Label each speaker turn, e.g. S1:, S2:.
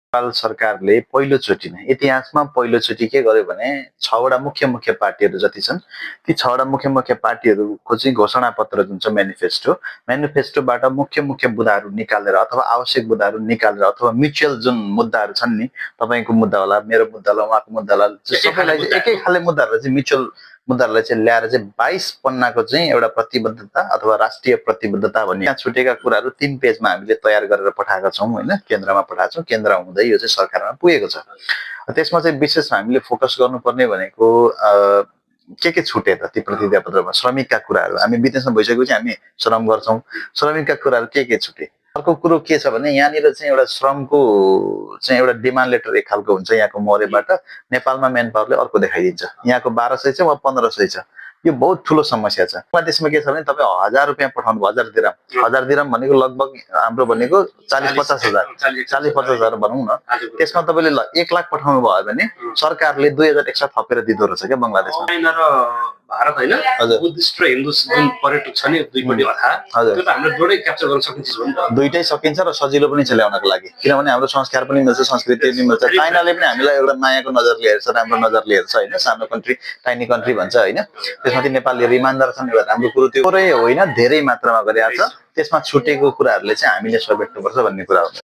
S1: नेपाल सरकारले पहिलोचोटि नै इतिहासमा पहिलोचोटि के गर्यो भने 6 वटा मुख्य पार्टीहरू जति छन् ती 6 वटा मुख्य पार्टीहरूको चाहिँ घोषणा पत्र जुन छ म्यानिफेस्टोबाट मुख्य मुद्दाहरू निकालेर अथवा आवश्यक मुद्दाहरू निकालेर अथवा म्युचुअल जुन मुद्दाहरू छन् नि तपाईको मुद्दा होला मेरो मुद्दा होला उहाँको मुद्दा होला सबैलाई एकै खाले मुद्दाहरूलाई चाहिँ म्युचुअल मुद्दाहरूलाई चाहिँ ल्याएर चाहिँ 22 पन्नाको चाहिँ एउटा प्रतिबद्धता अथवा राष्ट्रिय प्रतिबद्धता भन्ने यहाँ छुटेका कुराहरू 3 पेजमा हामीले तयार गरेर पठाएका छौँ हैन केन्द्रमा पठाएको छौँ केन्द्र हुँदै यो चाहिँ सरकारमा पुगेको छ त्यसमा चाहिँ विशेष हामीले फोकस गर्नुपर्ने भनेको के छुटे त ती प्रतिज्ञा पत्रमा श्रमिकका कुराहरू हामी विदेशमा भइसकेपछि हामी श्रम गर्छौं श्रमिकका कुराहरू के छुटे अर्को कुरो के छ भने यहाँनिर चाहिँ एउटा श्रमको चाहिँ एउटा डिमान्ड लेटर एक खालको हुन्छ यहाँको मोरेबाट नेपालमा म्यान पावरले अर्को देखाइदिन्छ यहाँको 1200 छ वा 1500 छ यो बहुत ठूलो समस्या छ बङ्गलादेशमा के छ भने तपाई 1000 रुपैयाँ पठाउनु 1000 दिरहम भनेको लगभग हाम्रो भनेको 40-50 हजार 40-50 हजार भनौं न त्यसमा तपाईले 1 लाख पठाउनु भयो भने सरकारले 2000 एक्स्ट्रा थपेर दिदो रहेछ के बङ्गलादेशमा
S2: चाइना र भारत हैन बुद्धिस्ट र हिन्दू जुन पर्यटक छ नि दुईपट्टि अथा त्यो त हामीले दुवै क्याप्चर गर्न सकिन्छ हो नि त
S1: दुईटै सकिन्छ र सजिलो पनि छ ल्याउनको लागि किनभने हाम्रो संस्कार पनि मिल्छ संस्कृति पनि मिल्छ चाइनाले पनि हामीलाई एउटा मायाको नजरले हेर्छ राम्रो नजरले हेर्छ हैन सानो कन्ट्री टाइनी कन्ट्री भन्छ हैन त्यसमाथि नेपालले इमानदार छन् एउटा राम्रो कुरो त्यो पुरै होइन धेरै मात्रामा गरिएको छ त्यसमा छुटेको कुराहरुले चाहिँ हामीले समेट्नुपर्छ भन्ने कुरा हो